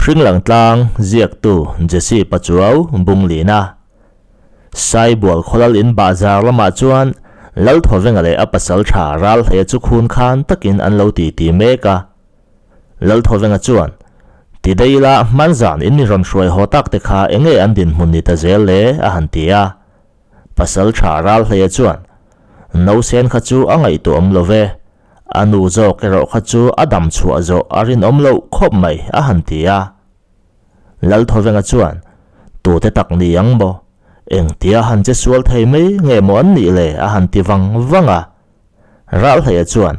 Hringlang tlang ziaktu Jesse Pachuau Bunglina. Saibual khawlal in bahzar lamah chuan Lalthawvenga leh a pasal tha Ralhleia chu khun khan takin an lo titi mek a. Lalthawvenga chuan, Ti daih ila hmanzan in mi rawn hruai haw tak te kha enge an dinhmun ni ta zel le? a han ti a. Pasal tha Ralhleia chuan, Nausen kha chu a ngaihtuah awm lo ve. A nu zawk erawh kha chu a dam chhuah zawh a rinawm loh khawp mai, a han ti a. Lalthawvenga chuan, Tute tak ni ang maw? Engtia han che sual thei mai nge maw an nih le? a han ti vang vang a. Ralhleia chuan,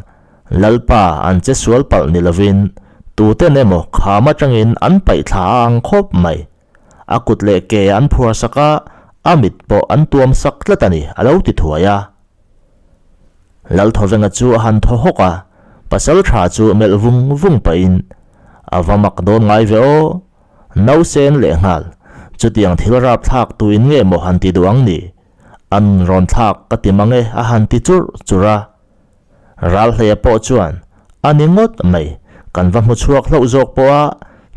Lalpa an che sual palh ni lovin, tuten emaw kham atangin an paih thla a ang khawp mai. A kut leh ke an phuar sak a, a mit pawh an tuam sak tlat a ni, a lo ti thuai a. Lalthawvenga chu a han thaw hawk a, pasal tha chu melh vung vung pahin, A va mak dawn ngai ve aw, nausen lehnghal, chutiang thil rapthlak tuin nge maw han ti duh ang ni? An rawn thlak ka ti mang e a han ti churh churh a. Ralhleia pawh chuan, A ni ngawt mai, kan va hmu chhuak hlauh zawk pawh a,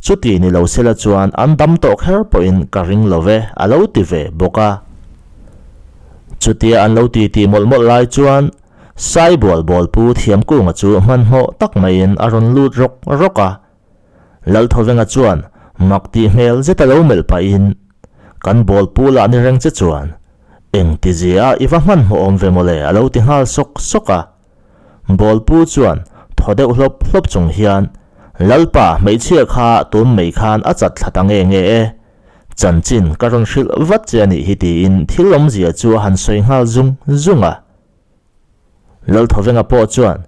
chuti ni lo sela chuan an dam tawh kher pawhin ka ring lo ve a lo ti ve bawk a. Chutia an lo ti ti mawlh mawlh lai chuan Saibual bawlpu Thiamkunga chu hmanhmawh tak maiin a rawn lut rawk rawk a. Lalthawvenga chuan mak tih hmel zet a lo melh pahin, Kan bawl pu lah ni reng che chuan, eng ti zia i va hmanhmawh awm ve mawle a lo ti nghal sawk sawk a. Bawl pu chuan thaw deuh hlawp hlawp chung hian, Lalpa hmeichhia kha tun mai khan a chat thla ta nge nge e. Chanchin ka rawn hrilh vat che a nih hi tiin thil awmzia chu a han sawi nghal zung zung a. Lalthawvenga pawh chuan,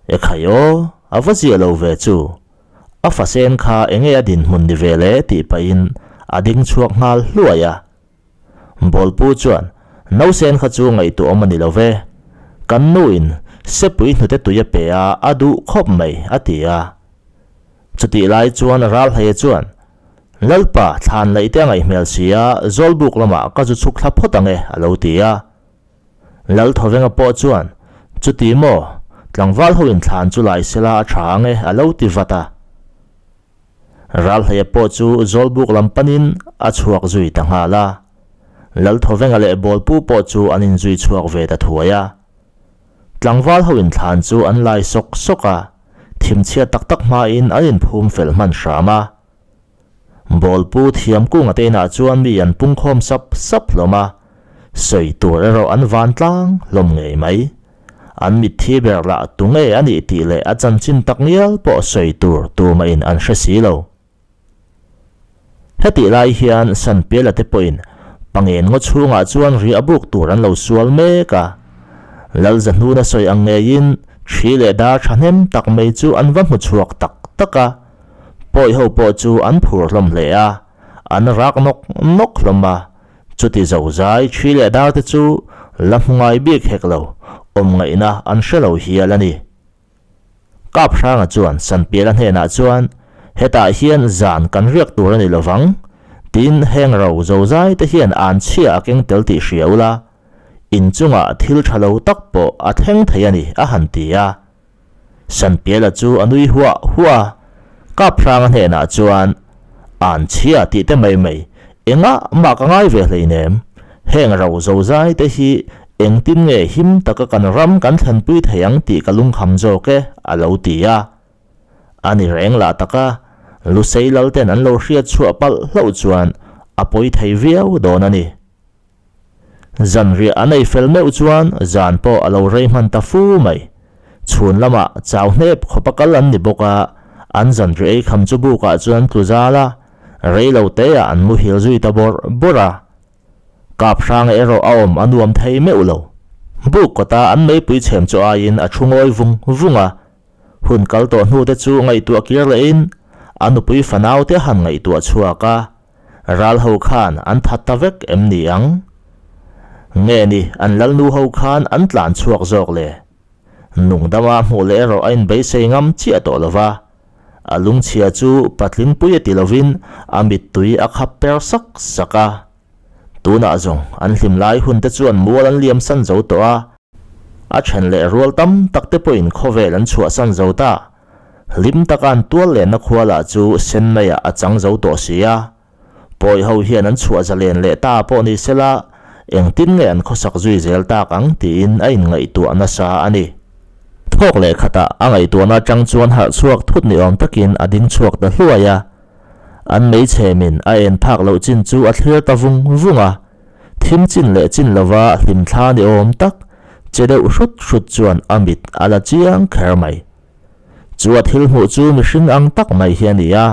E khai aw, a va ziah lo ve chu. A fasen kha enge a dinhmun ni ve le tih pahin a ding chhuak nghal hluai a. Bawlpu chuan, Nausen kha chu ngaihtuah awm a ni lo ve. Kan nuin sepui hnute tui a pe a, a duh khawp mai, a ti a. Chutih lai chuan Ralhleia chuan, Lalpa, thlan laih te a ngaih hmel si a, Zawlbuk lamah ka zu chhuk thla phawt ang e, a lo ti a. Lalthawvenga pawh chuan, Chuti maw? Tlangval ho inthlan chu lai sela a tha ang e, a lo ti vat a. Ralhleia pawh chu Zawlbuk lam panin a chhuak zui ta nghal a. Lalthawvenga leh Bawlpu pawh chu an inzui chhuak ve ta thuai a. Tlangval ho inthlan chu an lai sawk sawk a, thimchhia tak tak hmain an inphum fel hman hram a. Bawlpu thiam kunga te inah chuan mi an pungkhawm sap sap hlawm a, sawi tur erawh an van tlang hlawm ngei mai. An mitthi ber lah tu nge a nih tih leh a chanchin tak ngial pawh sawi tur tumahin an hre si lo. Hetih lai hian Sanpiala te pawhin pangen ngaw chhungah chuan riah buk tur an lo sual mek a. Lalzahnuna sawi ang ngeiin thi leh dar thahnem tak mai chu an va hmu chhuak tak tak a. Pawi ho pawh chu an phur hlawm hle a, an rak nawk nawk hlawm a, chuti zo zai thi leh dar te chu la hmu ngai bik hek lo, awm ngaihna an hre lo hial a ni. Kaphranga chuan Sanpiala hnenah chuan, Hetah hian zan kan riak tur a ni lovang, tin heng ro zo zai te hian an chhia a keng tel tih hria ula, inchungah thil tha lo tak pawh a thleng thei a ni, a han ti a. Sanpiala chu a nui huah huah a, Kaphranga hnenah chuan, An chhia tih te mai mai, engah mah ka ngai ve hleinem. Heng ro zozai te hi engtin nge him taka kan ram kan thlenpui thei ang tih ka lungkham zawk e, a lo ti a. A ni reng lah taka, Lusei Lalten an lo hriat chhuah palh hlauh chuan a pawi thei viau dawn a ni. Zanriah an ei fel meuh chuan zan pawh a lo rei hman ta fu mai. Chhun lamah chau hnep khawpa kal an ni bawk a, an zanriah ei kham chu bukah chuan tlu zal a, rei lo teah an muhil zui ta bawrh bawrh a. Kap hranga erawh a awm a nuam thei meuh lo. Buk kawta an meipui chhem chu aiin a thu ngawi vung vung a. Hun kal tawh hnute chu ngaihtuah kir lehin a nupui fanaute han ngaihtuah chhuak a. Ral ho khan an that ta vek em ni ang? Nge ni an lalnu ho khan an tlan chhuak zawk le? Nungdama hmuh leh erawh a inbeisei ngam chiah tawh lo va. A lungchhia chu patling pui a ti lovin a mittui a khap per sak sak a. Tunah zawng an hlim lai hun te chuan mual an liam san zo tawh a. A then leh rual tam tak te pawhin khawvel an chhuahsan zo ta. Hlim taka an tual lehna khua lah chu Sennaiah a chang zo tawh si a. Pawi ho hian an chhuah zalen leh ta pawh ni sela, engtin nge an khawsak zui zel tak ang tiin a inngaihtuah nasa a ni. Thawk leh khatah a ngaihtuahna atang chuan harh chhuak thut ni awm takin a ding chhuak ta hluai a. An meichhemin a en phak loh chin chu a thlir ta vung vung a. Thim chin leh chin lova hlimthla ni awm tak che deuh hrut hrut chuan a mit a la chiang kher mai. Chu a thil hmuh chu mihring ang tak mai hi a ni a.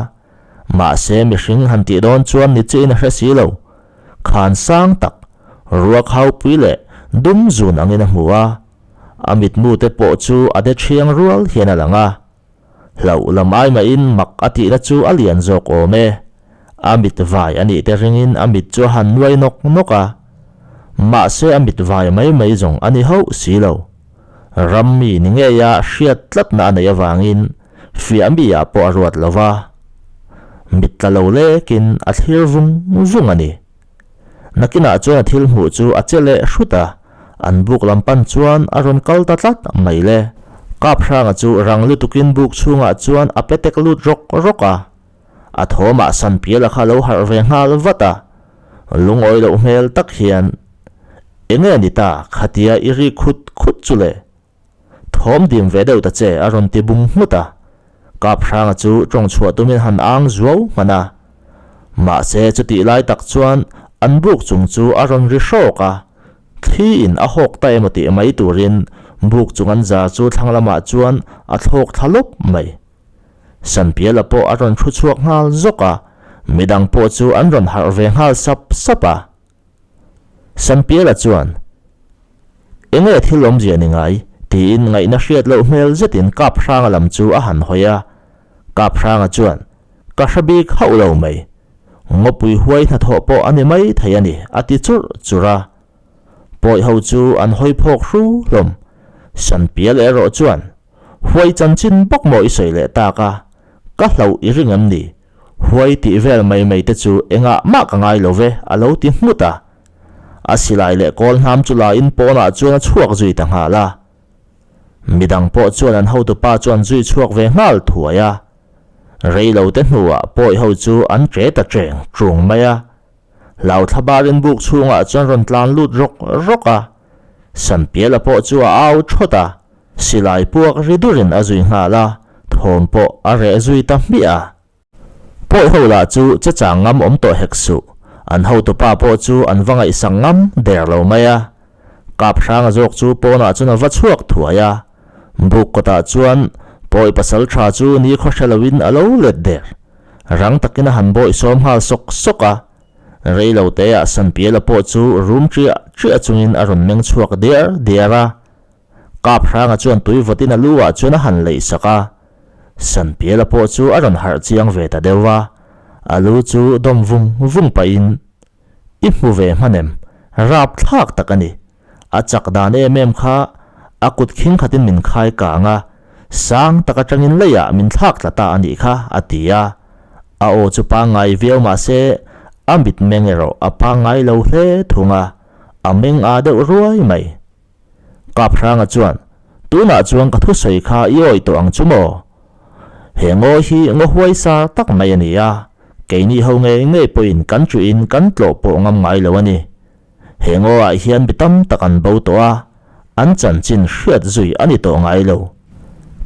Mahse mihring han tih dawn chuan ni chiin a hre si lo. Khan sang tak, ruak haupui leh dum zun angin a hmu a. A mitmu te pawh chu a de thiang rual hian a lang a. Hlauh lam ai mahin mak a tihna chu a lian zawk awm e. A mit vai a nih te ringin a mit chu a han nuai nawk nawk a. Mahse a mit vai mai mai zawng a ni hauh si lo. Ram mi ni ngeia hriat tlatna a neih avangin fiah mi ah pawh a ruat lo va. Mit tla lo lekin a thlir vung vung a ni. Nakinah chuan a thil hmuh chu a che leh hrut a, an buk lam pan chuan a rawn kal ta tlat mai le. Kaphranga chu rang lutukin buk chhungah chuan a petek lut rawk rawk a. A thawmah Sanpiala kha lo harh ve nghal vat a, lungawi loh hmel tak hian, Enge ni ta, khatia i ri khut khut chu le? Thawm dim ve deuh ta che a rawn ti bung nghut a. Kaphranga chu tawng chhuah tumin han ang zuau hman a. Mahse chutih lai tak chuan an buk chung chu a rawn ri hrawk a, thli in a hawk ta emaw tih mai turin buk chung an zar chu thlang lamah chuan a thlawk thla lawp mai. Sanpiala pawh a rawn thu chhuak nghal zawk a, midang pawh chu an rawn harh ve nghal sap sap a. Sanpiala chuan, Enge thil awmzia ni ngai? tiin ngaihna hriat loh hmel zetin Kaphranga lam chu a han hawi a. Kaphranga chuan, Ka hre bik hauh lo mai. Ngawpui huai hnathawh pawh a ni mai thei a ni, a ti churh churh a. Pawi ho chu an hawi phawk hru hlawm. Sanpiala erawh chuan, Huai chanchin bawk maw i sawi leh tak a, ka hlauh i ring em ni? Huai tih vel mai mai te chu engah mah ka ngai lo ve, a lo ti nghut a. A silai leh kawl hnam chu la in pawnah chuan a chhuak zui ta nghal a. Midang pawh chuan an hotupa chuan zui chhuak ve nghal thuai a. Rei lo te hnuah pawi ho chu an che ta cheng chung mai a. Hlau thlabarin buk chhungah chuan rawn tlan lut rawk rawk a. Sanpiala pawh chu a au thawt a. Silai puak ri durin a zui nghal a, thawm pawh a reh zui ta hmiah a. Pawi ho lah chu che chang ngam awm tawh hek suh, an hotupa pawh chu an va ngaihsak ngam der lo mai a. Kap hranga zawk chu pawnah chuan a va chhuak thuai a, buk kawtah chuan pawi pasal tha chu ni khaw hre loin a lo let der. Rang takin a han bawih sawm nghal sawk sawk a, rei lo teah Sanpiala pawh chu rum ṭiah ṭiah chungin a rawn meng chhuak diar diar a. Kap hranga chuan tui vawtin a lu ah chuan a han leih sak a, Sanpiala pawh chu a rawn harh chiang ve ta deuh va, a lu chu dawm vung vung pahin, I hmu ve hman em? Rapthlak tak a ni. A chak dan em em kha a kut khing khatin min khai kang a, sang tak atangin leiah min thlak tla ta a nih kha, a ti a. A aw chu pangngai viau mah se a mitmeng erawh a pangngai lo hle thung a, a meng a deuh ruai mai. Kaphranga chuan, Tunah chuan ka thusawi kha i awih tawh ang chu maw? He ngaw hi ngaw huai sar tak mai a ni a, keini ho ngei ngei pawhin kan chuhin kan tlawh pawh ngam ngai lo a ni. He ngawah hian mi tam tak an bo tawh a, an chanchin hriat zui a ni tawh ngai lo.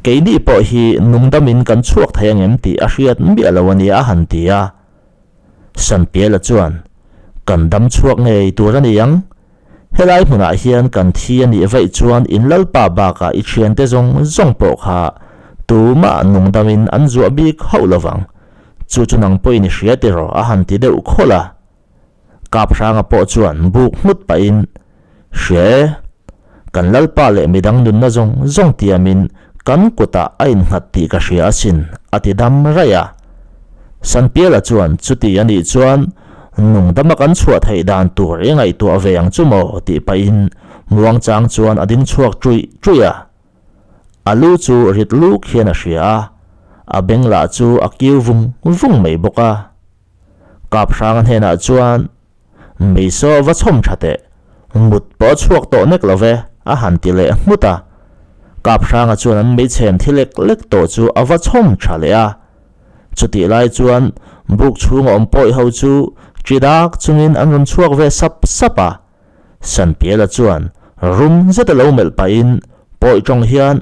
Keini pawh hi nungdamin kan chhuak thei angem tih a hriat miah lo a nia a han ti a. Sanpiala chuan, Kan dam chhuak ngei tur a ni ang. Helai hmunah hian kan thi a nih vaih chuan in lalpa bakah i thiante zawng zawng pawh kha tumah nungdamin an zuah bik hauh lovang. Chu chu nang pawhin i hria tiraw a han ti deuh khawlh a. Kaphranga pawh chuan buk nghut pahin, Hria e, kan lalpa leh midang nunna zawng zawng tiamin kan kutah a innghat tih ka hria asin, a ti dam raih a. Sanpiala chuan chuti a nih chuan nungdama kan chhuah theih dan tur i ngaihtuah ve ang chu maw tih pahin muangchang chuan a ding chhuak ṭuih ṭuih a. A lu chu rit luk hian a hria a, a beng lah chu a kiu vung vung mai bawk a. Kaphranga hnenah chuan, Meisaw va chhawm tha teh, mut pawh a chhuak tawh nek lo ve, a han ti leh nghut a. Kaphranga chuan an meichhem thi lek lek tawh chu a va chhawm tha leh a. Chutih lai chuan buk chhunga awm pawi ho chu ṭi dak chungin an rawn chhuak ve sap sap a. Sanpiala chuan rum zeta lo melh pahin pawi tawng hian,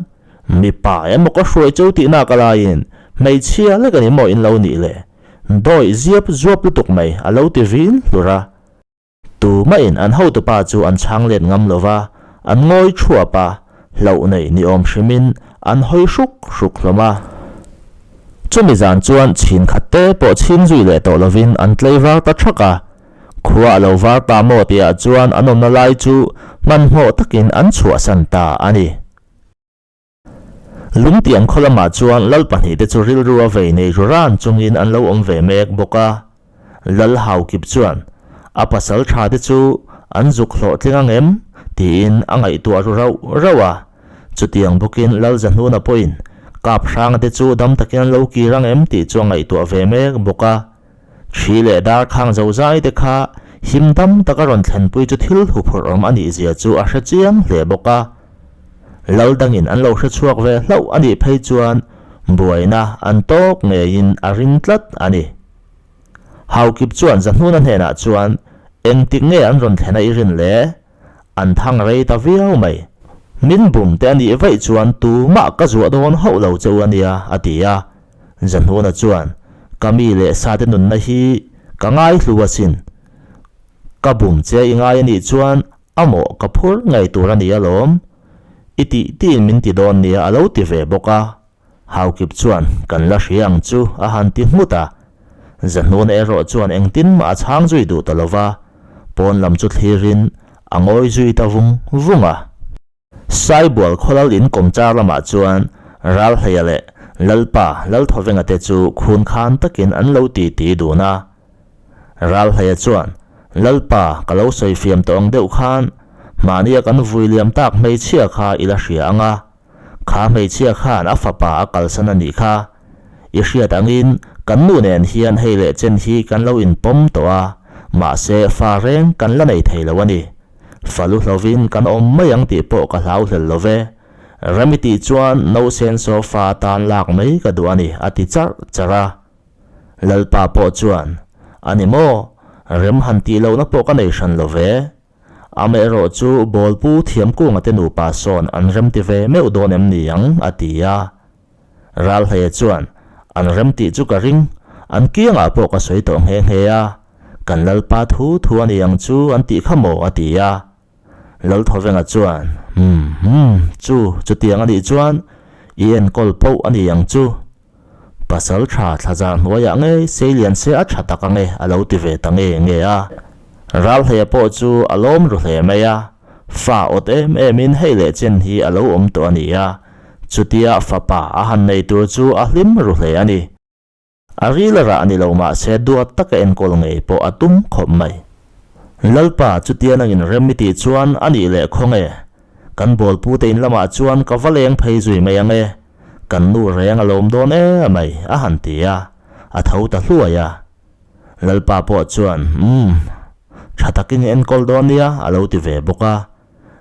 Mipa emaw ka hruai cho tihna ka laiin hmeichhia lek a ni maw in lo nih le? Dawi ziap zuap lutuk mai a lo ti vin hlur a. Tumahin an hotupa chu an chhang let ngam lo va, an ngawi thuap a, hlauh nei ni awm hrimin an hawi hruk hruk hlawm a. Chumi zan chuan chhin khat te pawh chhing zui leh tawh lovin an tlei var ta thak a, khua a lo var ta maw tihah chuan an awmna lai chu hmanhmawh takin an chhuahsan ta a ni. Lungtiang khaw lamah chuan lal pahnihte chu rilru a vei nei ru ran chungin an lo awm ve mek bawk a. Lal Haukip chuan a pasal tha te chu an zuk hlawhtling ang em? tiin a ngaihtuah ru rauh rauh a. Chutiang bawkin Lal Zahnuna pawhin Kap Hranga te chu dam takin an lo kir ang em tih chu a ngaihtuah ve mek bawk a. Thli leh dar khang zozai te kha him dam taka rawn thlenpui chu thil huphurh awm a nih zia chu a hre chiang hle bawk a. Lal dangin an lo hre chhuak ve hlauh a nih phei chuan buaina an tawk ngeiin a ring tlat a ni. Haukip chuan Zahnuna hnenah chuan engtik nge an rawn thlen a i rin le? An thang rei ta viau mai. Min bum te a nih vaih chuan tumah ka zuah dawn hauh lo che u a nia, a ti a. Zahnuna chuan, Ka mi leh sate nunna hi ka ngaihlu asin. Ka bum che i ngai a nih chuan a mawh ka phur ngei tur a ni alawm. I tih tiin min ti dawn nia a lo ti ve bawk a. Haukip chuan, Kan la hria ang chu, a han ti nghut a. Zahnuna erawh chuan engtin mah a chhang zui duh ta lo va, pawn lam chu thlirin a ngawi zui ta vung vung a. Saibual khawlal in kawmchar lamah chuan Ralhleia leh Lalpa Lalthawvenga te chu khun khan takin an lo ti ti dun a. Ralhleia chuan, Lalpa, ka lo sawi fiam tawh ang deuh khan, mahnia kan vui liam tak hmeichhia kha i la hria ang a. Kha hmeichhia khan a fapa a kalsan a nih kha. I hriat angin kan nu nen hian hei leh chen hi kan lo inpawm tawh a, mahse fa reng kan la nei thei lo a ni. Fa lu hlovin kan awm mai ang tih pawh ka hlau hlel lo ve. Remi tih chuan nausen saw fa atan lak mai ka duh a ni, a ti charh charh a. Lalpa pawh chuan, A ni maw? Rem han tih lohna pawh ka nei hran lo ve. Amaherawh chu Bawlpu Thiamkunga te nupa sawn an remti ve meuh dawn em ni ang? a ti a. Ralhleia chuan, An remtih chu ka ring, an kiangah pawh ka sawi tawh nghe nghe a, kan Lalpa thu thu a ni ang chu an tih kha maw? a ti a. Lalthawvenga chuan, Umm, umm, chu, chutiang a nih chuan i enkawl poh a ni ang chu. Pasal tha thlazar hnuaiah ngei seilian se a tha tak ange a lo ti ve ta nge nge a. Ralhleia pawh chu a lawm ru hle mai a, fa awt em emin hei leh chen hi a lo awm tawh a ni a, chutia fapa a han nei tur chu a hlim ru hle a ni. A ril a rah ni lo mahse duat taka enkawl ngei pawh a tum khawp mai. Lalpa chutia nangin rem i tih chuan a nih leh khawnge? Kan bawlpute in lamah chuan ka va leng phei zui mai ang e, kan nu reng a lawm dawn e mai, a han ti a, a tho ta hluai a. Lalpa pawh chuan, Umm, tha takin i enkawl dawn nia, a lo ti ve bawk a.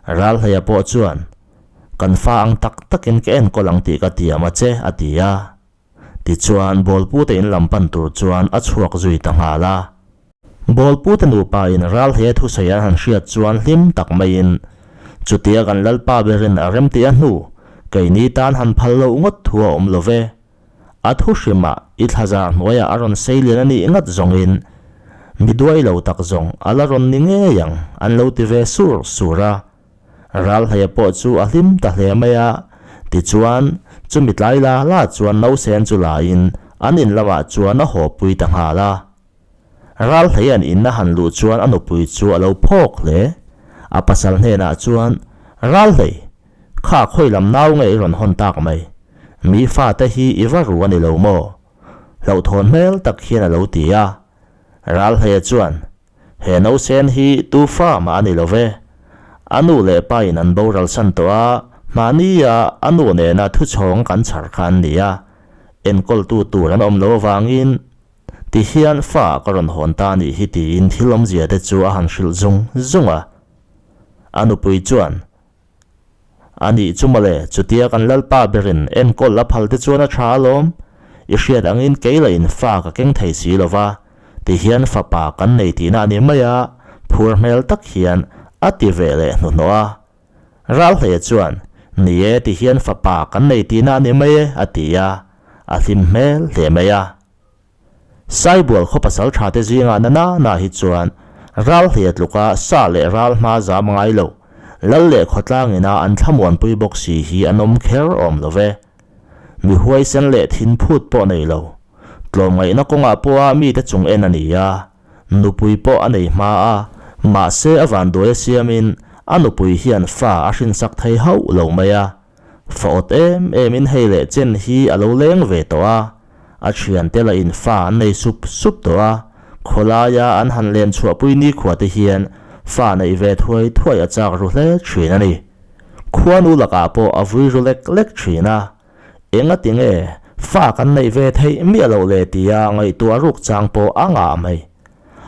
Ralhleia pawh chuan, Kan fa ang tak takin ka enkawl ang tih ka tiam a che, a ti a. Tichuan, Bawlpute in lam pan tur chuan a chhuak zui ta nghal a. Bawlpute nupa in Ralhleia thusawi an han hriat chuan hlim tak maiin, Chutia kan Lalpa berin a remtih a hnu, keini tan han phal loh ngawt thu a awm lo ve. A thu hrimah i thlazar hnuaiah a rawn sei lian a nih ngat zawngin mi duai lo tak zawng a la rawn ni ngei ang, an lo ti ve sur sur a. Ralhleia pawh chu a hlim ta hle mai a, tichuan chumi tlai la la chuan nausen chu laiin an in lamah chuan a haw pui ta nghal a. Ralhleia'n in a han luh chuan a nupui chu a lo phawk hle. A pasal hnenah chuan, Ralhlei, kha khawi lam nau nge i rawn hawn tak mai? Mi fate hi i va ru a ni lo maw? Hlauhthawn hmel tak hian a lo ti a. Ralhleia chuan, He nausen hi tu fa mah a ni lo ve. A nu leh pa in an boral san tawh a, mahnia a nu nena thuchhawng kan chhar kha an ni a. Enkawltu tur an awm lo avangin ti hian fa ka rawn hawn ta a nih hi tiin thil awmzia te chu a han hrilh zung zung a. A nupui chuan. A nih chu mawle, chutia kan Lalpa berin enkawl a phal te chuan a tha alawm. I hriat angin kei lah in fa ka keng thei si lo va, ti hian fapa kan nei tihna a ni mai a, phur hmel tak hian a ti ve leh hnuhnawh a. Ralhleia chuan, Ni e, ti hian fapa kan nei tihna a ni mai e, a ti a, a hlim hmel hle mai a. Saibual khaw pasal tha te zingah na na na hi chuan Ralhleia tluka sa leh ral hma zam ngai lo, Lal leh khawtlang ina an thlamuanpui bawk si hi an awm kher awm lo ve. Mi huaisen leh thin phut pawh nei lo. Tlawmngaihna kawngah pawha mite chung en a ni a, nupui pawh a nei hma a, mahse a vanduai a siamin a nupui hian fa a hrinsak thei hauh lo mai a. Fa awt em em in hei leh chen hi a lo leng ve tawh a, a thiante lah in fa an nei sup sup tawh a, khawlaia an han len chhuahpui nikhua te hian fa neih ve thuai thuai a chak ru hle thin a ni. Khuanu lakah pawh a vui ru lek lek thin a, enga tinge fa kan neih ve theih miah loh le tia ngaihtuah ruk chang pawh a ngah mai.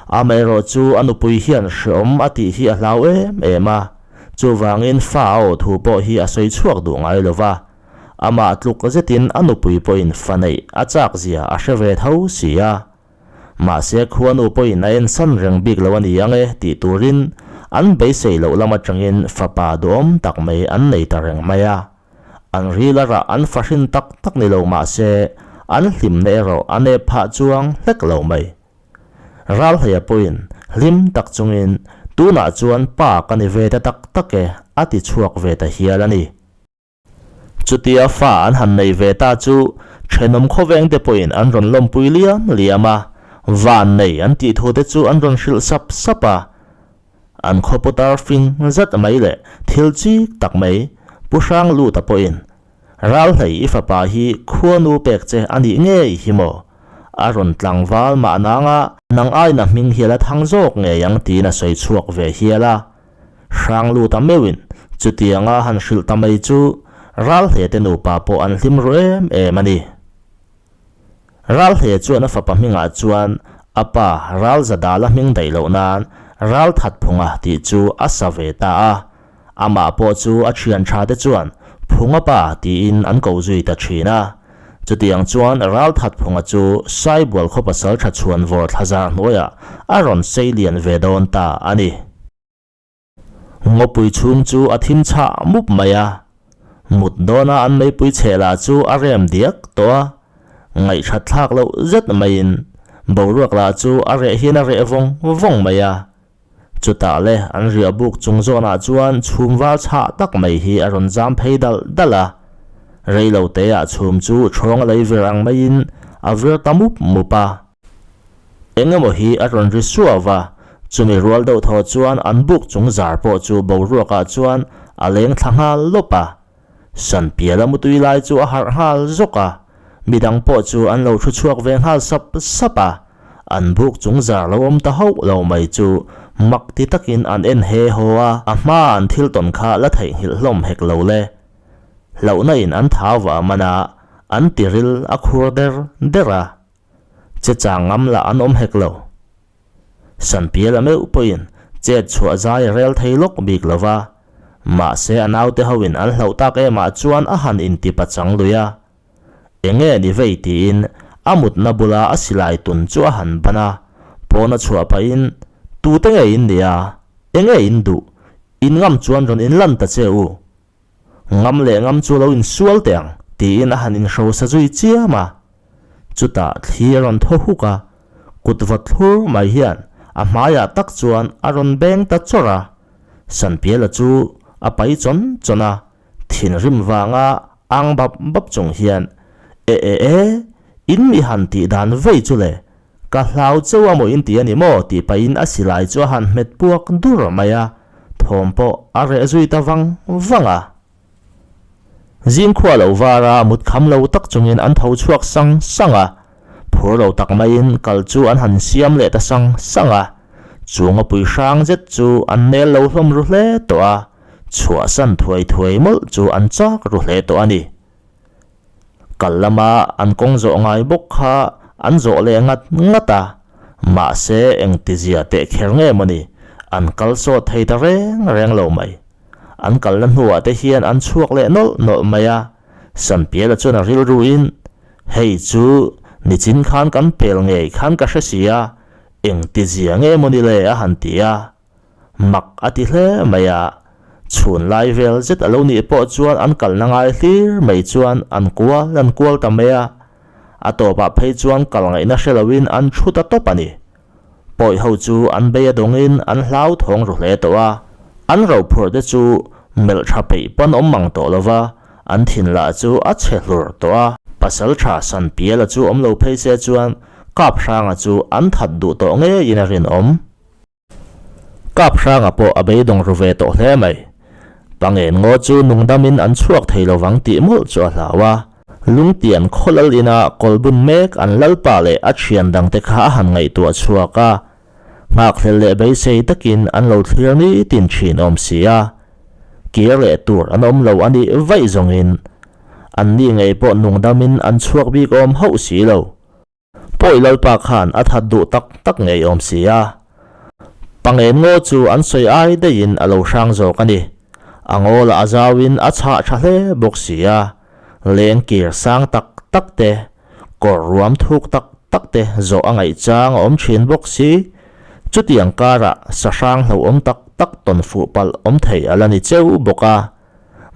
Amaherawh chu a nupui hian hreawm a tih hi a hlau em em a, chuvangin fa a awh thu pawh hi a sawi chhuak duh ngai lo va. Amah tluk zetin a nupui pawhin fa neih a chak zia a hre ve tho si a. Mahse khuanu pawhin a ensan reng bik lo a ni ang e tih turin an beisei loh lam atangin fapa duhawm tak mai an nei ta reng mai a. An ril a rah an fahrin tak tak ni lo mahse an hlimna erawh a nep phah chuang hlek lo mai. Ralhleia pawhin hlim tak chungin, Tunah chuan pa ka ni ve ta tak tak e, a ti chhuak ve ta hial a ni. Chutia fa an han nei ve ta chu thenawm khawvengte pawhin an rawn lawmpui liam liam a, van nei an tih thute chu an rawn hrilh sap sap a. An khawputar fing zet mai leh thil chik tak mai Pu Hrangluta pawhin Ralhlei i fapa hi khuanu pek che a nih ngei hi maw? A rawn tlangval mah nanga nang aina hming hial a thang zawk ngei ang tiin a sawi chhuak ve hial a. Hrangluta meuhin chutianga han hrilh ta mai chu Ralhlei te nupa pawh an hlim ru em em a ni. Ralhlei chuan a fapa hmingah chuan a pa Ralzadala hming daih loh nan Ralthatphunga tih chu a sa ve ta a. Amah pawh chu a thian tha te chuan Phunga pa tiin an ko zui ta thin a. Chutiang chuan Ralthatphunga chu Saibual khaw pasal tha chhuan vawr thlazar hnuaiah a rawn sei lian ve dawn ta a ni. Ngawpui chhung chu a thim chhah mup mai a. Mut dawna an meipui chheh lah chu a rem diak tawh a. Ngaihthat thlak loh zet maiin boruak lah chu a reh hian a reh vawng vawng mai a. Chutah le an riah buk chung zawnah chuan chhum val chhah tak mai hi a rawn zam phei dalh dalh a. Rei lo teah chhum chu ṭhawng a lei vir ang maiin a vir ta mup mup a. Eng emaw hi a rawn ri suau a, chumi rual deuh thaw chuan an buk chung zar pawh chu boruakah chuan a leng thla nghal lawp a. Sanpiala mutui lai chu a harh nghal zawk a, midang pawh chu an lo thu chhuak ve nghal sap sap a, an buk chung zar lo awm ta hauh lo mai chu mak ti takin an en he haw a, a hmaa an thil tawn kha la theihnghilh hlawm hek lo le. Hlauhna in an thau vah man a, an tiril a khur der der a, che chang ngam lah an awm hek lo. Sanpiala meuh pawhin chet chhuah zai a rel thei lawk bik lo va, mahse a naute hoin an hlauh tak emah chuan a han inti pachang lui a. Enge ni vei tiin a mutna bula a silai tun chu a han ban a, pawn a chhuah pahin, Tute nge in nia? Enge in duh? In ngam chuan rawn inlan ta che u. Ngam leh ngam chu lo insual teh ang, tiin a han inhrosa zui chiam a. Chutah thli a rawn thaw huk a, kut vawt thlur mai hian a hmaiah tak chuan a rawn beng ta chawrh a. Sanpiala chu a pai chawn chawn a, thinrim vanga ang bap bap chung hian, E e e, in mi han tih dan vei chu le, Ka hlau cheu a maw in ti a ni maw? tih pahin a silai chu a han hmet puak dur mai a, thawm pawh a reh zui ta vang vang a. Zingkhua lo var a, mut kham lo tak chungin an tho chhuak sang sang a, phur lo tak maiin kal chu an han siam leh ta sang sang a. Chunga pui hrang zet chu an nel lo hlawm ru hle tawh a, chhuahsan thuai thuai mawlh chu an chak ru hle tawh a ni. Kal lama an kawng zawh ngai bawk kha an zawh leh ngat ngat a, mahse engtizia teh kher nge mawni an kal sawt thei ta reng reng lo mai. An kalna hnuah te hian an chhuak leh nawlh nawlh mai a, Sanpiala chuan a rilruin, Hei chu nichin khan kan pel ngei khan ka hre si a, engtizia nge maw ni le a han ti a. Mak a ti hle mai a, chhun lai vel zet a lo nih pawh chuan an kalna ngai hlir mai chuan an kual an kual ta mai a, a tawpah phei chuan kal ngaihna hre loin an thu ta tawp a ni. Pawi ho chu an bei a dawngin an hlauthawng ru hle tawh a, an rophurh te chu melh tha peih pawn awm mang tawh lo va, an thin lah chu a chhe hlur tawh a. Pasaltha Sanpiala chu awm lo phei se chuan Kaphranga chu an that duh tawh ngeiin a rinawm. Kaphranga pawh a beidawng ru ve tawh hle mai. Pangen ngaw chu nungdamin an chhuak thei lovang tih mawlh chu a hlau a. Lungtian khaw lal ina kawlbun mek an lalpa leh a thian dangte kha a han ngaihtuah chhuak a. Nghakhlel leh beisei takin an lo thlir nitin thin awm si a. Kir leh tur an awm lo a nih vaih zawngin anni ngei pawh nungdamin an chhuak bik awm hauh si lo. Pawi Lalpa khan a that duh tak tak ngei awm si a. Pangen ngaw chu an sawi ai daihin a lo hrang zawk a ni. A ngaw lah a zauin a chhah tha hle bawk si a. Leng kir sang tak tak te, kawr ruam thuk tak tak te zawh a ngaih chang a awm thin bawk si. Chutiang karah sahrang hlauhawm tak tak tawn fuh palh awm thei a la ni cheu bawk a.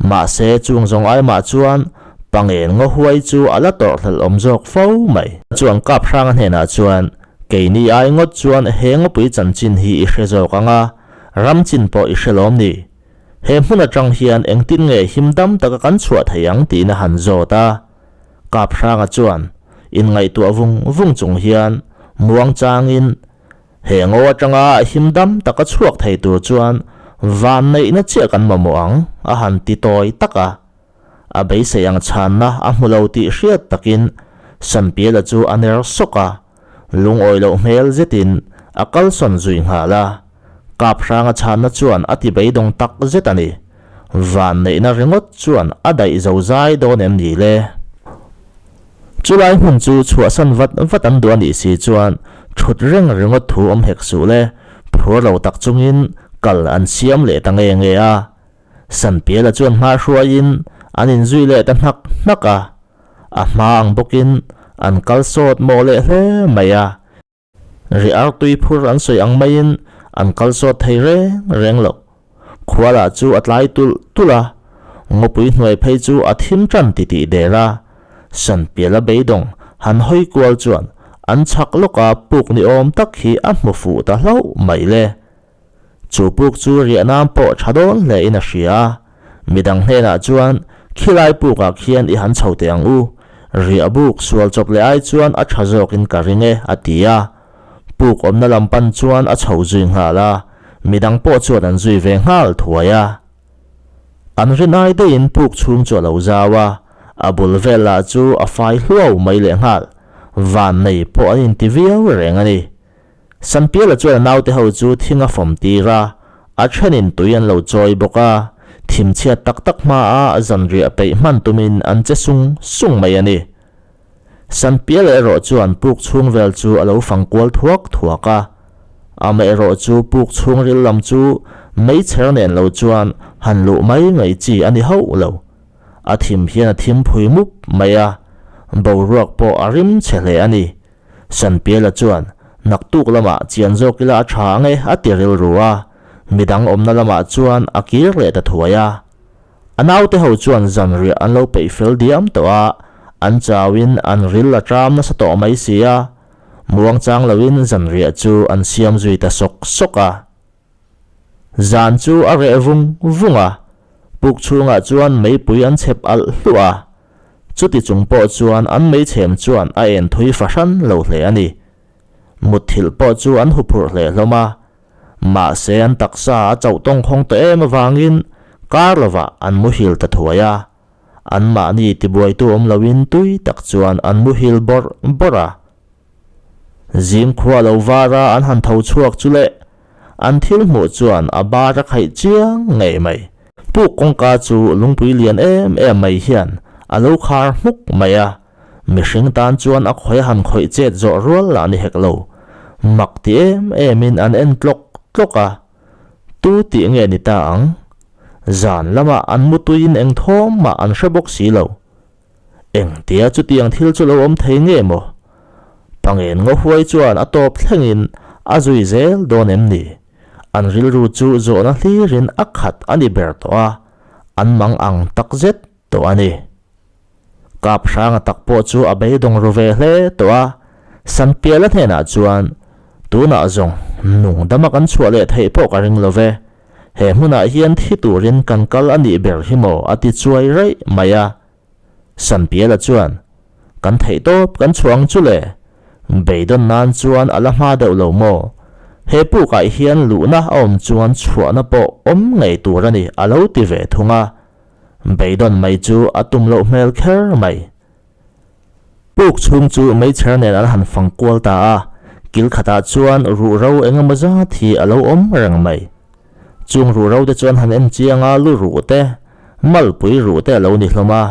Mahse, chung zawng aimah chuan Pangen ngaw huai chu a la tawrhhlelh awm zawk fo mai. Chuan Kaphranga hnenah chuan, Keini ai ngawt chuan he ngawpui chanchin hi i hre zawk ang a, ram chin pawh i hre lawm ni. He hmun atang hian engtin nge him dam taka kan chhuah thei ang tiin a han zawt a. Kaphranga chuan inngaihtuah vung vung chung hian muang changin, He ngaw atanga him dam taka chhuak thei tur chuan van neihna chiah kan mamawh ang, a han ti tawi tak a. A beisei ang chhanna a hmu lo tih hriat takin Sanpiala chu a ner sawk a, lungawi loh hmel zetin a kalsawn zui nghal a. Kaphranga chhanna chuan a ti beidawng tak zet a ni. Van neihna ringawt chuan a daih zo zai dawn em ni le? Chulai hmun chu chhuahsan vat vat an duh a nih si chuan thut reng ringawt thu awm hek suh le, phur lo tak chungin kal an siam leh ta nge nge a. Sanpiala chuan hma hruaiin an inzui leh ta hnak hnak a, a hma ang bawkin an kal sawt mawh leh hle mai a. Ri artui phur an sawi ang maiin an kal sawt thei reng reng lo. Khua lah chu a tlai tulh tulh a, ngawpui hnuai phei chu a thim tan titih der a. Sanpiala beidawng han hawi kual chuan an chhak lawka puk ni awm tak hi a hmu fuh ta hlauh mai le. Chu puk chu riah nan pawh tha dawn hle in a hria a, midang hnenah chuan khilai pukah khian i han chho teh ang u, riah buk sual chawp leh ai chuan a tha zawk in ka ring e a ti a. Puk awmna lam pan chuan a chho zui nghal a, midang pawh chuan an zui ve nghal thuai a. An rinai daihin puk chhung chu a lo zau a, a bul vel lah chu a fai hluau mai leh nghal, van nei pawh an inti viau reng a ni. Sanpiala chuan a naute ho chu thing a fawm tir a, a thenin tui an lo chawi bawk a, thimchhiat tak tak hmaa zanriah peih hman tumin an che sung sung mai a ni. Sanpiala erawh chuan puk chhung vel chu a lo fang kual thuak thuak a, amaherawh chu puk chhungril lam chu meichher nen lo chuan han luh mai mai chi a ni hauh lo. A thim hian a thim phui mup mai a, boruak pawh a rim chhe hle a ni. Sanpiala chuan, Naktuk lamah chian zawk ila a tha ang e, a ti rilru a. Midang awmna lamah chuan a kir leh ta thuai a. A naute ho chuan zanriah an lo peih fel diam tawh a, an chauin an ril a ṭam nasa tawh mai si a. Muangchang loin zanriah chu an siam zui ta sawk sawk a. Zan chu a reh vung vung a, puk chhungah chuan meipui an chhep alh hluah a, chuti chung pawh chuan an meichhem chuan a en thui fahran lo hle a ni. Mutthilh pawh chu an huphurh hle hlawm a, mahse an taksa a chauh tawngkhawng tawh em avangin kar lovah an muhil ta thuai a, anmahni tibuaitu awm loin tui tak chuan an muhil bawrh bawrh a. Zing khua lo var a an han tho chhuak chu le, an thil hmuh chuan a bar a khaih chiang ngei mai. Puk kawngka chu lungpui lian em em mai hian a lo khar hmuk mai a, mihring tan chuan a khawi han khawih chet zawh rual lah ni hek lo. Mak ti em em in an en tlawk tlawk a, tu tih nge ni ta ang? Zan lamah an mutuiin eng thawm mah an hre bawk si lo. Engtia chutiang thil chu lo awm thei nge maw? Pangen ngaw huai chuan a tawp thlengin a zui zel dawn em ni? An rilru chu zawhna hlirin a khat a ni ber tawh a, an mang ang tak zet tawh a ni. Kap hranga tak pawh chu a beidawng ru ve hle tawh a, Sanpiala hnenah chuan, Tunah zawng nung dama kan chhuah leh theih pawh ka ring lo ve, he hmunah hian thi turin kan kal a nih ber hi maw a ti chuai raih mai a. Sanpiala chuan, Kan theih tawp kan chhuah ang chu le, beidawn nan chuan a la hma deuh lo maw? He pukah hian luhna a awm chuan chhuahna pawh awm ngei tur a ni a lo ti ve thung a. Beidawn mai chu a tum loh hmel kher mai. Puk chhung chu meichher nen an han fang kual ta a, kil khatah chuan ruhro eng emaw zat hi a lo awm reng mai. Chung ruhro te chuan han en chiang a lu ruh te, malpui ruh te a lo ni hlawm a.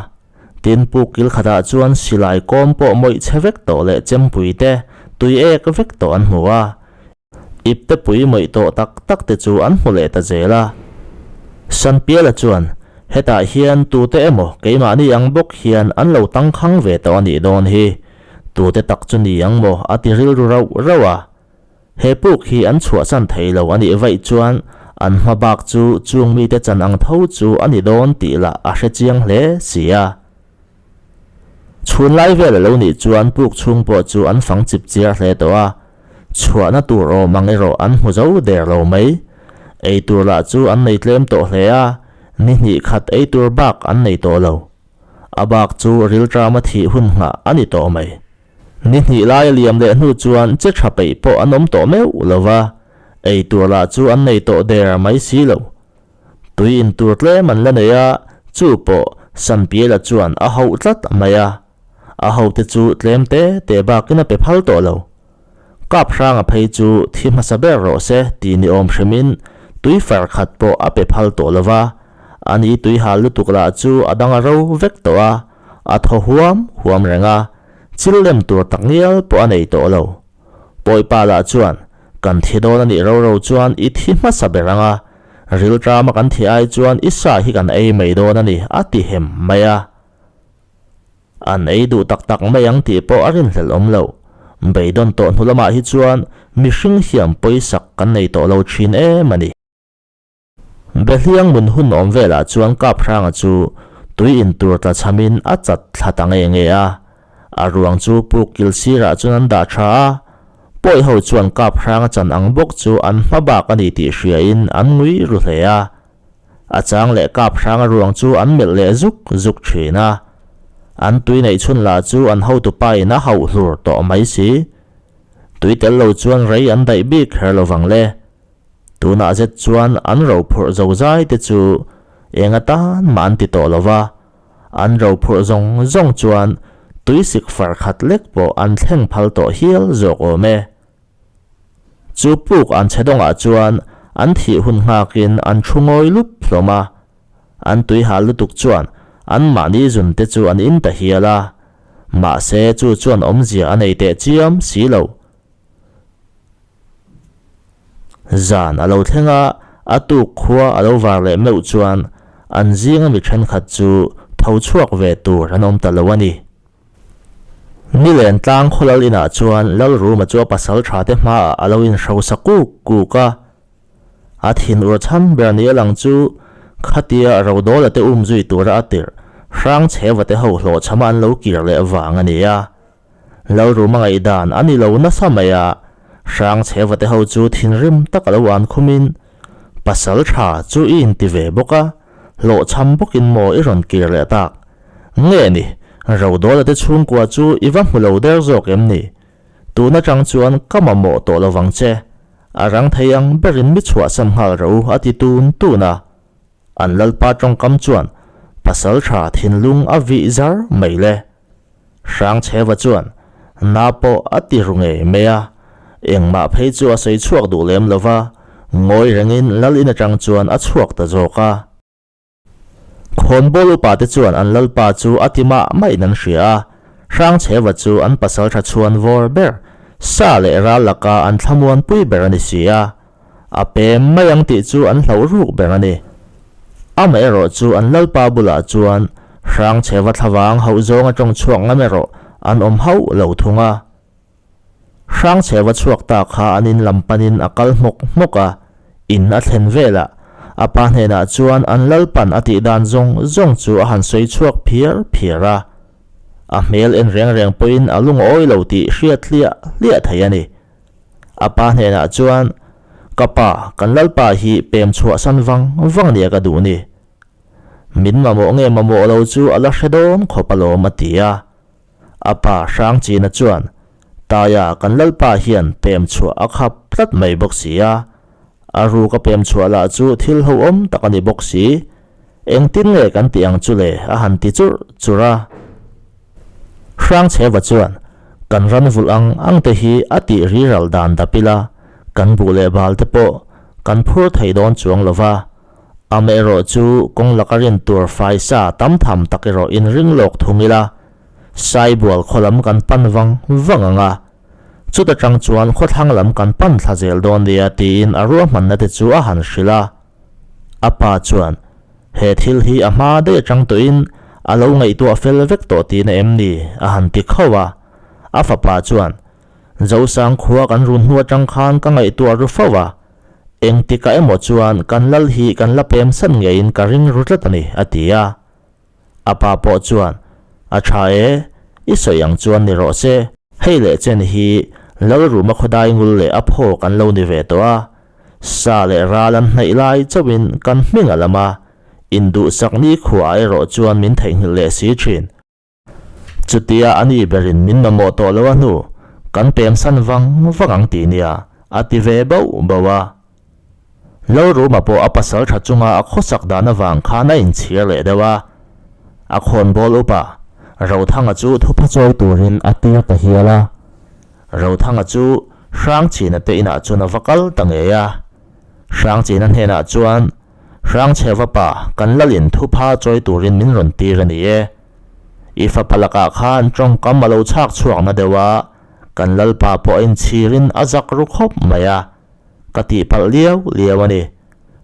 Tin puk kil khatah chuan silai kawm pawh mawih chhe vek tawh leh chempui te, tui ek vek tawh an hmu a. Ipte pui mawih tawh tak tak te chu an hmu leh ta zel a. Sanpiala chuan, Hetah hian tute emaw keimahni ang bawk hian an lo tangkhang ve tawh a nih dawn hi. Tute tak chu ni ang maw a ti rilru rauh rauh a. He puk hi an chhuahsan thei lo a nih vaih chuan an hma bak chu chung mite chan ang tho chu a ni dawn tih lah a hre chiang hle si a. Chhun lai vel a lo nih chuan puk chhung pawh chu an fang chip chiar hle tawh a, chhuahna tur awm ang erawh an hmu zo der lo mai. Ei tur lah chu an nei tlem tawh hle a, ni hnih khat ei tur bak an nei tawh lo. A bak chu rilṭama thih hun nghah a ni tawh mai. Ni hnih lai a liam leh hnu chuan che tha peih pawh an awm tawh meuh lo va, ei tur lah chu an nei tawh der mai si lo. Tui in tur tlem an la nei a, chu pawh Sanpiela chuan a hauh tlat mai a. A hote chu tlem te te bakin a pe phal tawh lo. Kap hranga phei chu thi hmasa ber rawh se tih ni awm hrimin tui far khat pawh a pe phal tawh lo va, ani tui hal lutuk lah chu a dang a ro vek tawh a, a thaw huam huam reng a, chil lem tur tak ngial pawh a nei tawh lo. Pawipa lah chuan, Kan thi dawn a nih ro ro chuan i thi hmasa ber ang a, rilṭama kan thi ai chuan i sa hi kan ei mai dawn a ni, a ti hem mai a. An ei duh tak tak mai ang tih pawh a rinhlelh awm lo. Beidawn tawh hnu lamah hi chuan mihring hiam pawisak kan nei tawh lo ṭhin em a ni. Behliang mun hun awm velah chuan Kaphranga chu tui in tur tla chhamin a chat thla ta nge nge a. A ruang chu puk kil sirah chuan an dah tha a. Pawi ho chuan Kaphranga chan ang bawk chu an hma bak a ni tih hriain an ngui ru hle a. A chang leh Kaphranga ruang chu an melh leh zuk zuk thin a. An tui neih chhun lah chu an hotupa in a hauh hlur tawh mai si. Tui tel lo chuan rei an daih bik kher lo vang le. Tunah zet chuan an rophurh zozai te chu eng atan mah an ti tawh lo va, an rophurh zawng zawng chuan tuisik far khat lek pawh an thleng phal tawh hial zawk awm e. Chu puk an chhe dawngah chuan an thih hun nghakin an thu ngawi lup hlawm a, an tui hal lutuk chuan anmahni zun te chu an in ta hial a, mahse chu chuan awmzia a nei teh chiam si lo. Zan a lo thleng a, a tuk khua a lo var leh meuh chuan an zinga mi thenkhat chu tho chhuak ve tur an awm ta lo a ni. Nilen tlang khawlal inah chuan Lalruma chu a pasal tha te hmaah a lo inhrosa kuk kuk a. A thin ur chhan ber ni a lang chu khatia Rodawla te umzui tura a tirh Hrangchheva te ho hlawhchhama an lo kir leh vang a ni a. Lalruma ngaihdan a ni lo nasa mai a, Hrangchheva te ho chu thinrim tak a lo an khumin, Pasal tha chu i inti ve bawk a, hlawhchham bawkin maw i rawn kir leh tak? Nge ni, Rodawla te chhungkua chu i va hmu lo der zawk em ni? Tun atang chuan ka mamawh tawh lo vang che, a rang thei ang berin mi chhuahsan nghal ro a ti tun tun a. An lalpa tawngkam chuan pasal tha thinlung a vih zar mai le. Hrangchheva chuan na pawh a ti ru ngei mai a, engmah phei chu a sawi chhuak duh lem lo va, ngawi rengin lal in atang chuan a chhuak ta zawk a. Khawnbawl upa te chuan an lalpa chu a ti mah maiin an hria a, Hrangchheva chu an pasaltha chhuan vawr ber, sa leh ral laka an thlamuanpui ber a ni si a. A pem mai ang tih chu an hlauh ruk ber a ni. Amaherawhchu an lalpa bulah chuan Hrangchheva thlavang hauh zawnga tawng chhuak ngam erawh an awm hauh lo thung a. Hrangchheva chhuak ta kha an in lam panin a kal hmawk hmawk a, in a thlen velah a pa hnenah chuan an lalpan a tih dan zawng zawng chu a han sawi chhuak phiar phiar a. A hmel en reng reng pawhin a lungawi lo tih hriat hliah hliah thei a ni. A pa hnenah chuan, Ka pa, kan lalpa hi pem chhuahsan vang vang nia ka duh ni. Min mamawh nge mamawh lo chu a la hre dawn khawp alawm a ti a. A pa Hrangchina chuan, Taia, kan lalpa hian pem chhuah a khap tlat mai bawk si a. A ruka pem chhuah lah chu thil hlauhawm tak a ni bawk si. Engtin nge kan tih ang chu le? a han ti churh churh a. Hrangchheva chuan, Kan ran vulh ang ang te hi a tih riral dan dap ila, kan buh leh bal te pawh kan phur thei dawn chuang lo va. Amaherawh chu kawng laka rin tur faisa tam tham tak erawh inring lawk thung ila, Saibual khaw lam kan pan vang vang ang a. Chuta tang chuan khawthlang lam kan pan thla zel dawn nia tiin a ruahmanna te chu a han hrilh a. A pa chuan, He thil hi a hma daih atang tawhin a lo ngaihtuah fel vek tawh tihna em ni? a han ti khauh a. A fapa chuan, Zosang khua kan run hnu atang khan ka ngaihtuah ru fo a, engtikah emaw chuan kan lal hi kan la pem san ngeiin ka ring ru tlat a ni, a ti a. A pa pawh chuan, A tha e, i sawi ang chuan ni rawh se. Hei leh chen hi Lalruma khawdai ngul leh a phaw kan lo ni ve tawh a, sa leh ral an hnaih lai chauhin kan hming a lam a, induhsak nikhuaah erawh chuan min theihnghilh leh si thin. Chutia a ni berin min mamawh tawh lo a hnu, kan pemsan vang vang ang tih nia, a ti ve bauh bauh a. Lalruma pawh a pasal tha chunga a khawsak dan avang khan a inchhir leh deuh a. A khawnbawl upa Rothanga chu thupha chawi turin a tir ta hial a. Rothanga chu Hrangchina te inah chuan a va kal ta ngei a. Hrangchina hnenah chuan, Hrangchheva pa, kan lalin thupha chawi turin min rawn tir a ni e. I fapa lakah khan tawngkam a lo chhak chhuak na deuh a, kan lalpa pawh a inchhirin a zak ru khawp mai a. Ka tihpalh liau liau a ni.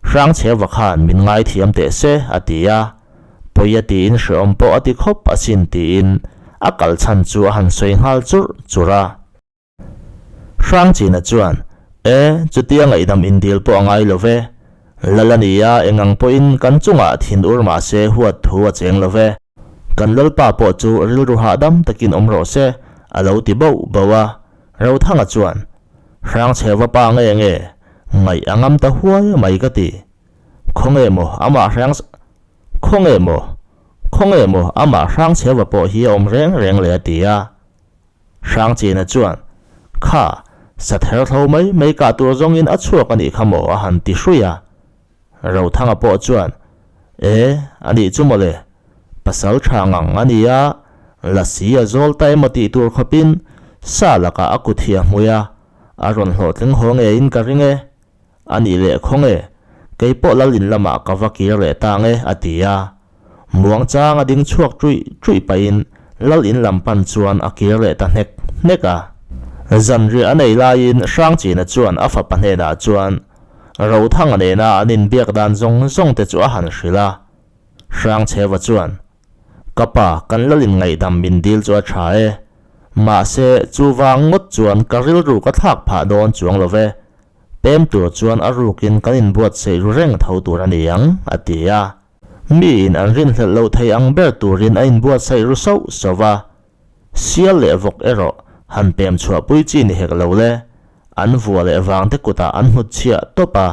Hrangchheva khan min ngaithiam teh se, a ti a. Pawi a tiin hreawm pawh a ti khawp asin tiin a kal chhan chu a han sawi nghal churh churh a. Hrangchina chuan, E, chutia ngaihdam indil pawh a ngai lo ve. Lal a ni a, engang pawhin kan chungah thin ur mah se huat thu a cheng lo ve. Kan lalpa pawh chu rilru hahdam takin awm rawh se, a lo ti bauh bauh a. Rothanga chuan, Hrangchheva pa nge nge, ngaih a ngam ta huai mai ka ti. Khawnge maw amah hrang Khawnge maw Khawnge maw amah Hrangchheva pawh hi a awm reng reng le a ti a. Hrangchina chuan, Kha, sather thlo mai mai kah tur zawngin a chhuak a nih kha maw a han ti hrui a. Rothanga pawh chuan, E, a nih chu mawle, pasal tha ngang a ni a, lasi a zawl ta emaw tih tur khawpin sa lakah a kut hi a hmui a, a rawn hlawhtling haw ngeiin ka ring e. A nih leh khaw nge, kei pawh lal in lamah ka va kir leh ta nge, a ti a. Muang chang a ding chhuak ṭuih ṭuih pahin lal in lam pan chuan a kir leh ta hnek hnek a. Zanriah a nei laiin Hrangchina chuan a fapa hnenah chuan Rothanga nena an inbiak dan zawng zawng te chu a han hrilh a. Hrangchheva chuan, Ka pa, kan lalin ngaihdam min dil chu a tha e. Mahse, chuvang ngawt chuan ka rilru ka thlak phah dawn chuang lo ve. Pem tur chuan a rukin kan inbuatsaih ru reng tho tur a ni ang, a ti a. Miin an rinhlelh loh thei ang ber turin a inbuatsaih ru sauh sauh va. Sial leh vawk erawh han pem chhuahpui chi ni hek lo le, an vua leh vangte kutah an hnutchhiah tawp a,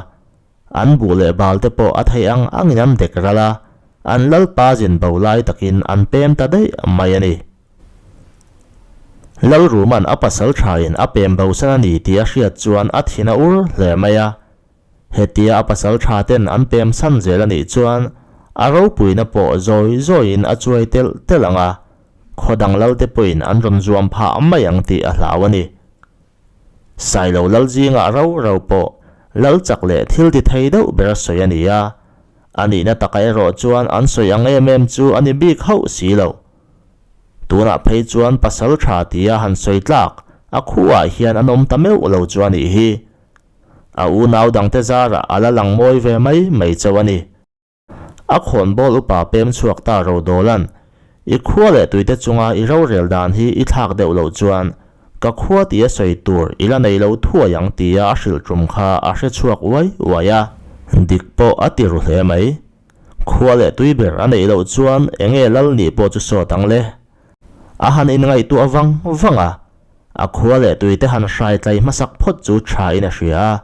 an buh leh balte pawh a theih ang angin an dek ral a, an lalpa zin bo lai takin an pem ta daih mai a ni. Lalruma'n a pasal thain a pem bosan a ni tih a hriat chuan a thin a ur hle mai a, Hetia a pasal tha ten an pem chhan zel a nih chuan a ropuina pawh zawi zawiin a chuai telh telh ang a, khaw dang lalte pawhin an rawn zuam phah mai ang tih a hlau a ni. Sailo lal zingah rau rau pawh lal chak leh thil ti thei deuh ber a sawi a ni a, a nihna taka erawh chuan an sawi ang em em chu a ni bik hauh si lo. Tunah phei chuan pasal tha tia han sawi tlak a khuah hian an awm ta meuh lo chu a nih hi. A unau dangte zarah a la lang mawi ve mai mai chauh a ni. A khawnbawl upa pem chhuak ta Rodawla'n, I khua leh tuite chunga i rorel dan hi i thlak deuh loh chuan ka khua tia sawi tur i la nei lo thuai ang tia a hrilh tum kha a hre chhuak uai uai a. Dik pawh a ti ru hle mai. Khua leh tui ber a neih loh chuan enge lal nih pawh chu sawt ang le. A han inngaihtuah vang vang a, a khua leh tuite han hrai tlai hmasak phawt chu tha in a hria a,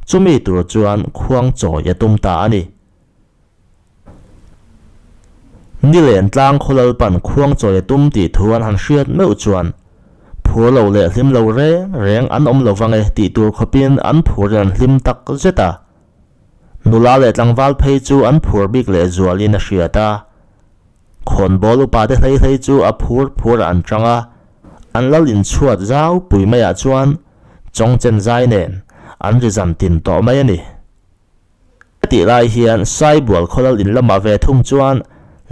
chumi tur chuan khuang chawi a tum ta a ni. Nilen tlang khawlalpan khuang chawi a tum tih thu an han hriat meuh chuan phur lo leh hlim lo reng reng an awm lo vang e tih tur khawpin an phur in an hlim tak zet a. Nula leh tlangval phei chu an phur bik leh zualin a hriat a. Khawnbawl upate hlei hlei chu a phur phur ah an tang a, an lal inchhuat zau pui maiah chuan chawngchen zai nen an ri zan tin tawh mai a ni. Hetih lai hian Saibual khaw lal in lamah ve thung chuan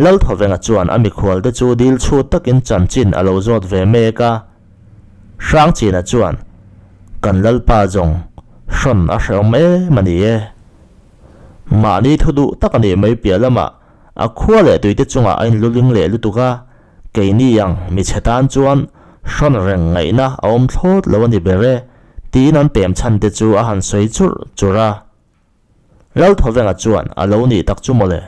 Lalthawvenga chuan a mikhualte chu dil chhut takin chanchin a lo zawt ve mek a. Hrangchina chuan, Kan Lalpa zawng hrawn a hrehawm em a ni e. Mahni thu duh tak a nih mai piah lamah a khua leh tuite chungah a inluling leh lutuk a, keini ang michhe tan chuan hrawn reng ngaihna a awm thlawt lo a ni ber e, tiin an pem chhan te chu a han sawi churh churh a. Lalthawvenga chuan a lo nih tak chu mawle,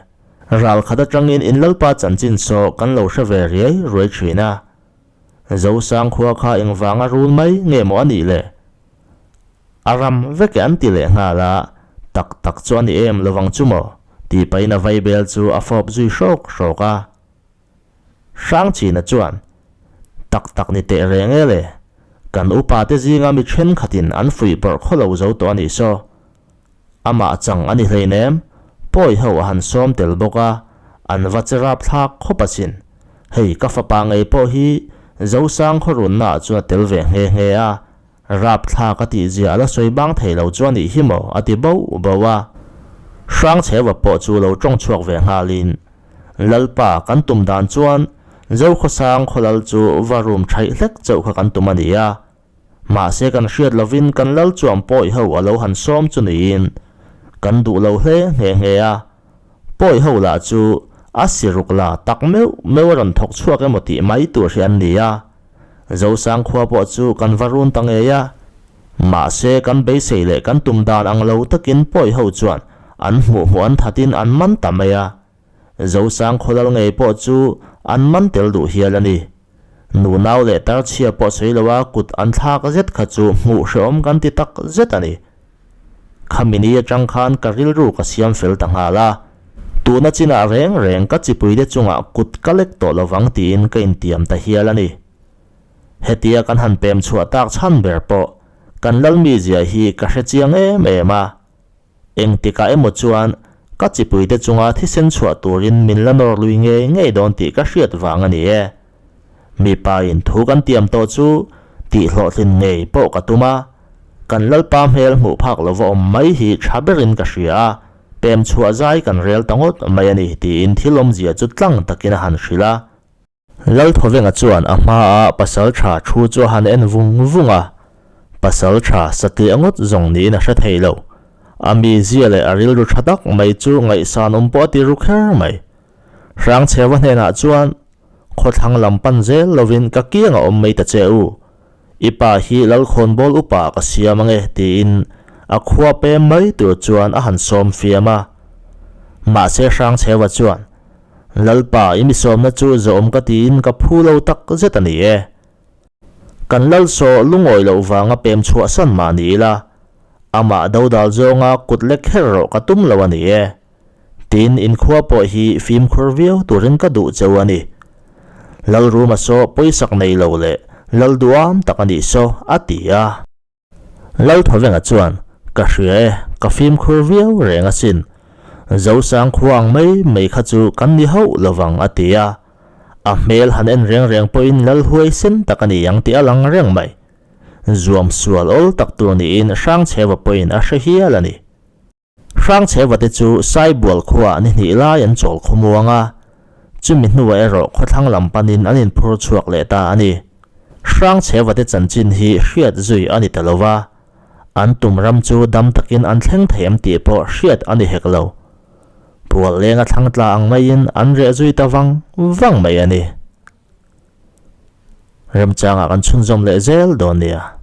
ral khat atangin in Lalpa chanchin saw kan lo hre ve riai ruai thin a. Zosang khua kha engvanga rul mai nge maw a nih le? A ram vek e an ti leh nghal a, tak tak chu a ni em lovang chu maw? tih pahin a vaibel chu a fawp zui hrawk hrawk a. Hrangchina chuan, Tak tak ni teh reng e le, kan upa te zinga mi thenkhatin an fuih bawrh khaw lo zo tawh a nih saw. Amah chang a ni hleinem, pawi ho a han sawm tel bawk a, an va che rap thlak khawp asin. Hei ka fapa ngei pawh hi Zosang khawrunna ah chuan a tel ve nghe nghe a, rap thlak a tih zia a la sawi bang thei lo chu a nih hi maw a ti bauh bauh a. Hrangchhewa pawh chu lo tawng chhuak ve nghalin, Lalpa kan tum dan chuan Zokhawsang khawlal chu va rum thaih hlek chauh kha kan tum a ni a. Mahse kan hriat lovin kan lal chuan pawi ho a lo han sawm chu niin kan duh lo hle nghe nghe a. Pawi ho lah chu a siruk la tak meuh meuh a rawn thawk chhuak emaw tih mai tur hi an ni a. Zosang khua pawh chu kan va run ta ngei a. Mahse kan beisei leh kan tum dan ang lo takin pawi ho chuan an hmuh hmuh an thatin an man ta mai a. Zosang khawlal ngei pawh chu an man tel duh hial a ni. Nunau leh tarchhia pawh sawi lo a kut an thlak zet kha chu hmuh hrehawm kan ti tak zet a ni. Khami ni atang khan ka rilru ka siam fel ta nghal a, tuna chinah reng reng ka chipuite chungah kut ka lek tawh lovang tiin ka intiam ta hial a ni. Hetia kan han pem chhuah tak chhan ber pawh kan Lalmizia hi ka hre chiang em em a. Engtikah emaw chuan ka chipuite chunga thisen chhuah turin min la nawr lui ngei ngei dawn tih ka hriat vang a ni e. Mipa in thu kan tiam tawh chu tih hlawhtlin ngei pawh ka tum a, kan Lalpa hmel hmuh phak lova awm mai hi tha berin ka hria a, pem chhuah zai kan rel ta ngawt mai a ni tiin thil awmzia chu tlang takin a han hrilh a. Lalthawvenga chuan a hmaa pasal tha thu chu a han en vung vung a, pasal tha satliah ngawt zawng niin a hre thei lo. A mizia leh a rilru tha tak mai chu ngaihsan awm pawh a ti ru kher mai. Hrangchhewa hnenah chuan, Khawthlang lam pan zel lovin ka kiang a awm mai ta che u. I pa hi Lalkhawnbawl upa ka siam ange tiin a khua pem mai tur chuan a han sawm fiam a. Mahse Hrangchhewa chuan, Lalpa, i mi sawmna chu zawhawm ka tiin ka phu lo tak zet a ni e. Kan lal saw lungawi loh vanga pem chhuahsan mah ni ila, amah dodal zawnga kut lek kher rawh ka tum lo a ni e. Tin, inkhua pawh hi fimkhur viau turin ka duh cheu a ni. Lalruma saw pawisak nei lo leh lal duam tak a nih saw, a ti a. Lalthawenga chuan, Ka hria e, ka fimkhur viau reng asin. Zosang khua ang mai mai kha chu kan ni hauh lovang a ti a. A hmel han en reng reng pawhin lal huaisen tak a ni ang tih a lang reng mai. Zuam sual awl tak tur niin Hrangchheva pawhin a hre hial a ni. Hrangchheva te chu Saibual khuaah ni hnih lai an chawl khawmuang a, chumi hnuah erawh khawthlang lam panin an inphur chhuak leh ta a ni. Hrangchheva te chanchin hi hriat zui a ni ta lo va, an tum ram chu dam takin an thleng thei em tih pawh hriat a ni hek lo. Pual lenga thlang tla ang maiin an reh zui ta vang vang mai a ni. Remchangah kan chhunzawm leh zel dawn nia.